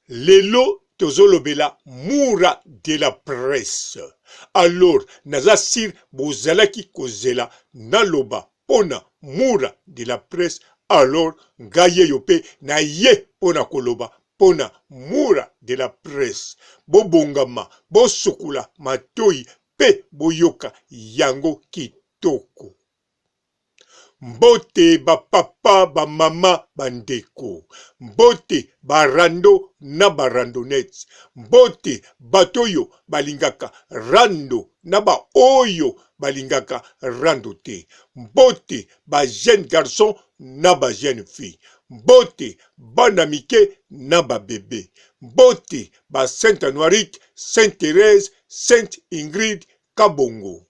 Lelo tozolobela Mura de la presse. Alors naza sur bozalaki kozela naloba pona Mura de la presse alors nga yeyo pe naye pona koloba pona Mura de la presse. Bobongama, bosukola matoyi pe boyoka yango kitoko. Mbote ba papa ba mama ba ndeko mbote ba rando na ba randonnettes mbote bato oyo balingaka rando na ba oyo balingaka rando te mbote ba jeune garçon na ba jeune fille mbote bana mike na ba bebe mbote ba sainte anuarite sainte Therèse sainte Ingrid Kabongo.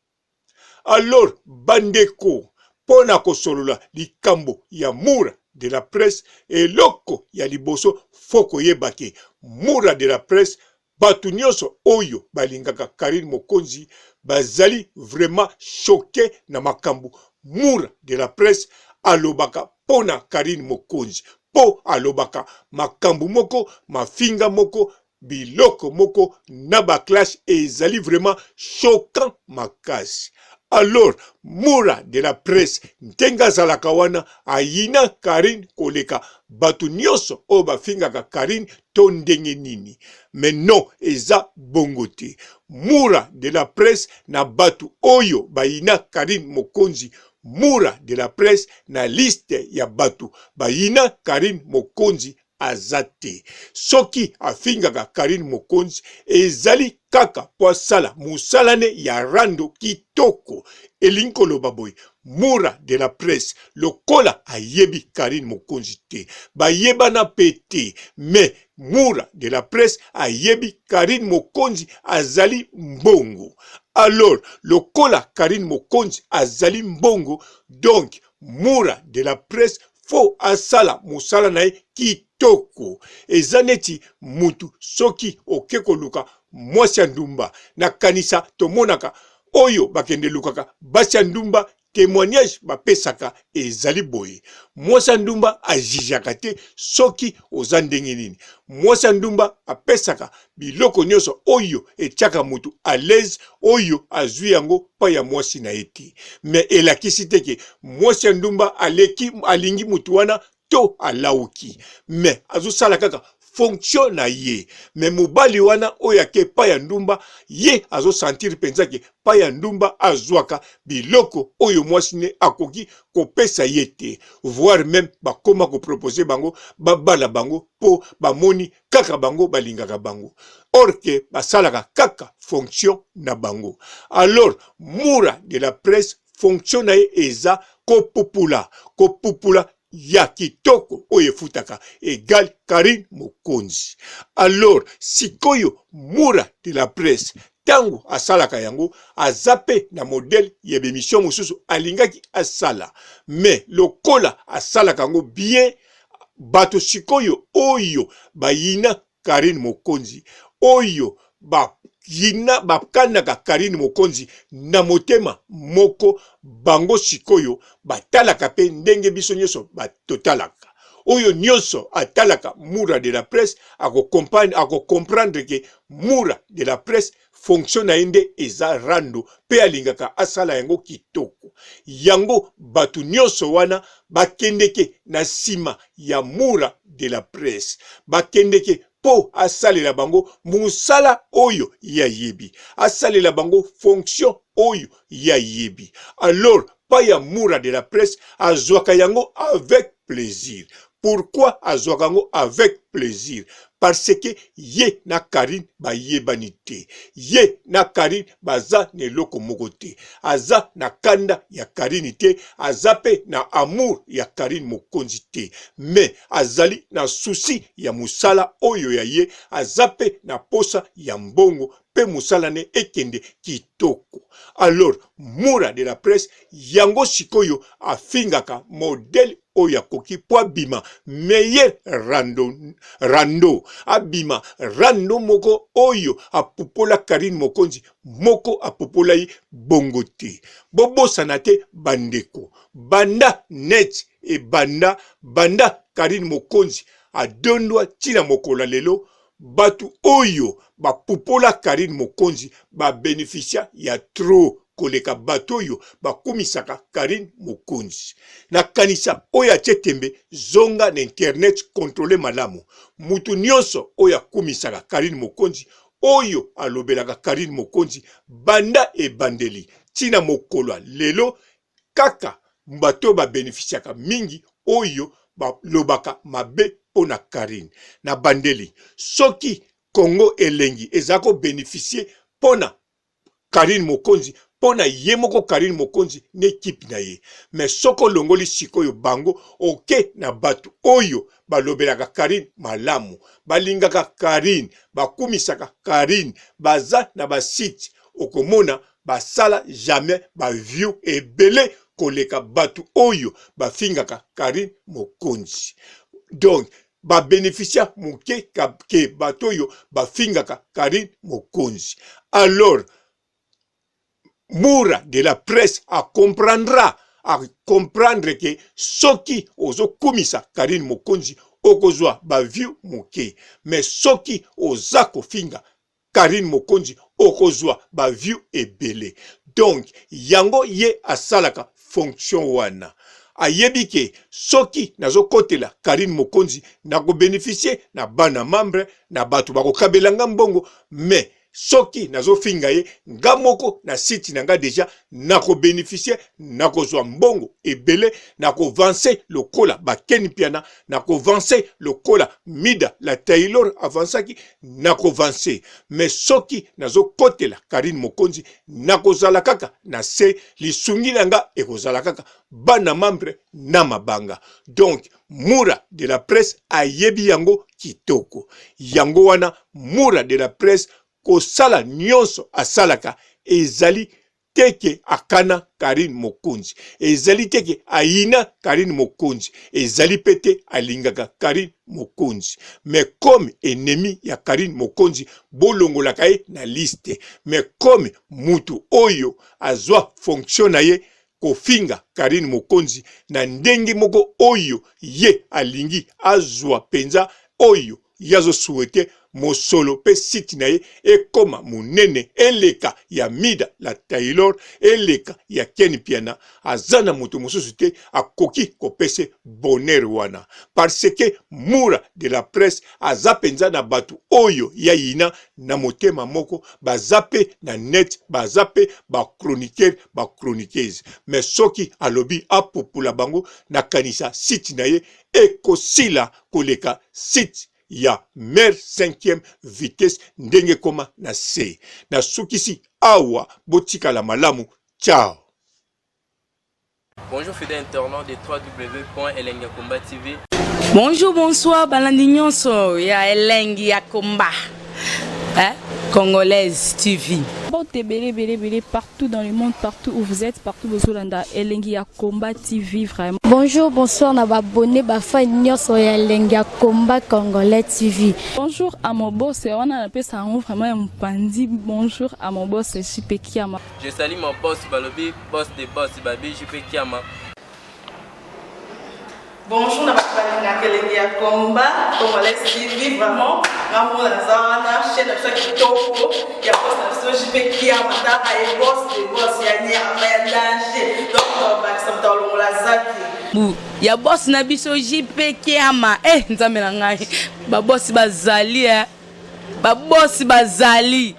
Alors bandeko mpo na kosolola likambo ya Mura de la presse, eloko ya liboso faut koyeba ke Mura de la presse bato nionso oyo balingaka Carine Mokonzi bazali vraiment choque na makambo Mura de la presse alobaka mpo na Carine Mokonzi mpo alobaka makambo moko mafinga moko biloko moko na ba clash ezali vraiment choquant makasi alors mura de la presse ndenge azalaka wana ayina Carine koleka bato nyonso oyo bafingaka Carine to ndenge nini mais non eza bongo te mura de la presse na bato oyo bayina Carine Mokonzi mura de la presse na liste ya bato bayina Carine Mokonzi aza te soki afingaka Carine Mokonzi ezali kaka po asala musala ne ya rando kitoko elingi koloba boye Mura de la presse lokola ayebi Carine Mokonzi te bayebana pe te mais Mura de la presse ayebi Carine Mokonzi azali mbongo alors lokola Carine Mokonzi azali mbongo donc Mura de la presse faut asala musala na ye kitoko eza neti mutu soki oke koluka mwasi ya ndumba na kanisa tomonaka oyo bakende lukaka basi ya ndumba temoignage bapesaka ezali boye mwasi ya ndumba ajijaka te soki oza ndenge nini mwasi ya ndumba apesaka biloko nyonso oyo etiaka mutu à l'aise oyo azui yango pa ya mwasi na ye te mais elakisi te ke mwasi ya ndumba aleki alingi mutu wana to alawuki mais azosala kaka fonction na ye mais mobali wana oyo ake pa ya ndumba ye azosentir mpenza ke pa ya ndumba azwaka biloko oyo mwasi ne akoki kopesa ye te voire meme bakoma kopropose bango babala bango mpo bamoni kaka bango balingaka bango or que basalaka kaka fonction na bango alors mura de la presse fonction na ye eza kopupula kopupula ya kitoko oyo efutaka egal Carine Mokonzi alors sikoyo mura de la presse ntango asalaka yango aza mpe na modele ya bemission mosusu alingaki asala mais lokola asalaka yango bien Bato sikoyo oyo bayina Carine Mokonzi, oyo bayina bakanaka Carine Mokonzi na motema moko, bango sikoyo batalaka pe ndenge biso nyoso totalaka. Oyo nyoso atalaka Mura de la presse ako comprendre que Mura de la presse fonction na ye nde eza rando pe alingaka asala yango kitoko. Yango batu nionso wana bakendeke na sima ya Mura de la presse. Bakendeke po asalela bango musala oyo ye ayebi. Asalela bango fonction oyo ye ayebi. Alors pa ya Mura de la presse azwaka yango avec plaisir. Pourquoi azwaka yango avec plaisir? Parce que ye na Carine bayebani te. Ye na Carine baza na eloko moko te. Aza na kanda ya Carine te, aza pe na amour ya Carine Mokonzi te. Mais azali na souci ya musala oyo ya ye, aza pe na posa ya mbongo pe musala ne ekende kitoko. Alors Mura de la presse yango sikoyo afingaka modèle oyo akoki po abima meilleur rando, rando abima rando moko oyo apupola Carine Mokonzi moko apupola ye bongo te. Bobosana te bandeko, banda net ebanda banda Carine Mokonzi adondwa ti na mokolo ya lelo. Batu oyo ba pupola Carine Mokonzi ba beneficia ya trop koleka batu oyo ba kumisaka Carine Mokonzi. Na kanisa oyo atie tembe zonga na internet controle malamu. Mutu nionso oyo akumisaka Carine Mokonzi oyo alobelaka Carine Mokonzi banda ebandeli ti na mokolo ya lelo kaka bato oyo ba beneficiaka mingi oyo ba lobaka mabe pona Carine. Na bandeli soki Congo elengi eza ko beneficier pona Carine Mokonzi pona ye moko Carine Mokonzi na equipe na ye mais soki olongoli sikoyo bango oke na batu oyo balobelaka Carine malamu balingaka Carine bakumisaka Carine baza na ba site okomona basala jamais ba view ebele koleka batu oyo bafingaka Carine Mokonzi donc ba beneficia muke ke bato oyo bafingaka Carine Mokonzi alors Mura de la presse a comprendra a comprendre ke soki ozokumisa Carine Mokonzi okozwa ba view muke mais soki oza kofinga Carine Mokonzi okozwa ba view ebele donc yango ye asalaka fonction wana ayebi ke soki nazokotela Carine Mokonzi nako beneficier na bana membre na bato bakokabela nga mbongo mais soki nazofinga ye nga moko na site na nga deja nako beneficier nakozwa mbongo ebele nakoavancer lokola ba Ken Mpiana nakoavancer lokola Mida la Taylor avansaki nakoavancer mais soki nazokotela Carine Mokonzi nakozala kaka na se lisungi na nga ekozala kaka bana membre na mabanga donc Mura de la presse ayebi yango kitoko yango wana Mura de la presse kosala nionso asalaka ezali te ke akana Carine Mokonzi, ezali te ke ayina Carine Mokonzi, ezali pe te alingaka Carine Mokonzi. Mais comme ennemi ya Carine Mokonzi bolongolaka ye na liste. Mais comme mutu oyo azwa fonction na ye kofinga Carine Mokonzi na ndenge moko oyo ye alingi azwa penza oyo ye azo souhaiter mosolo pe site na ye ekoma munene eleka ya Mida la Taylor eleka ya Ken Mpiana aza na moto mosusu te akoki kopese bonheur wana parce que Mura de la presse aza penza na batu oyo ya yina na motema moko baza pe na net baza pe ba chroniqueur ba chroniqueuse mais soki alobi apupula bango nakanisa site na ye ekosila koleka site ya mère cinquième vitesse ndenge ekoma na se. Nasukisi awa botikala malamu ciao. Bonjour fidèles internautes de www.elengiyakomba TV. Bonjour, bonsoir, balandi nyonso ya elengi ya komba. Hein? Congolaise TV. Mbote ebele ebele ebele partout dans le monde partout où vous êtes partout bozolanda elengi ya combat TV vraiment. Bonjour bonsoir na ba abonné ba fan nyonso ya elengi ya combat congolais TV. Bonjour à mon boss wana napesa yango vraiment ya mopanzi bonjour à mon boss JP Kiama. Je salue mon boss balobi boss de boss babi JP Kiama. Bonjour na bato balingaka elengi ya combat congolais TV vraiment nga moko naza wana chaîne na biso ya kitoko ya boss na biso JP Kiama tala ye boss de boss ya nyama ya danger donc tobakisa moto alongola zaki bu ya boss na biso JP Kiama eh nzambe na ngai ba boss bazali eh ba boss bazali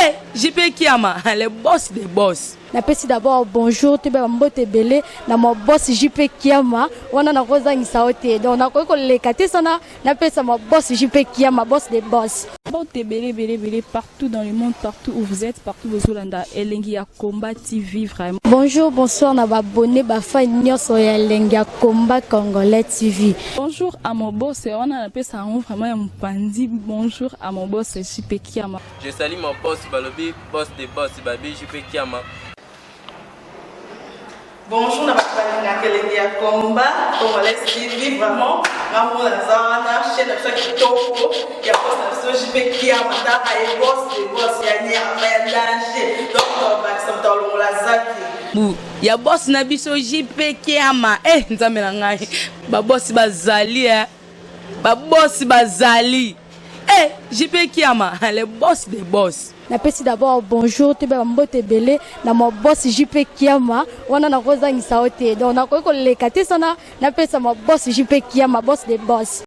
eh JP Kiama le boss de boss Napesi d'abord bonjour toyeba ba mbote ebele na mon boss JP Kiama wana nakozangisa yo te donc nakoki koleka te sana napesa mon boss JP Kiama boss de boss. Mbote ebele ebele ebele partout dans le monde partout où vous êtes partout bozolanda elengi ya combat TV vraiment. Bonjour bonsoir na ba abonné ba fan nyonso ya elengi ya combat congolais TV. Bonjour à mon boss wana napesa yango vraiment ya mopanzi bonjour à mon boss JP Kiama. Je salue mon boss balobi boss de boss babi JP Kiama. Bonjour na bato balingaka elengi ya combat congolais TV vraiment nga moko naza wana chaîne na biso ya kitoko ya boss na biso JP Kiama tala ye boss de boss ya nyama ya danger donc tobakisa moto alongola zaki bu ya boss na biso JP Kiama eh nzambe na ngai ba boss bazali eh ba boss bazali. Eh, JP Kiama, le boss des boss. Napesi d'abord bonjour, toyeba bambote ebele na ma boss JP Kiama. Wana nakozangisa yo te, donc nakoki koleka te sana napesa ma boss JP Kiama, boss de boss.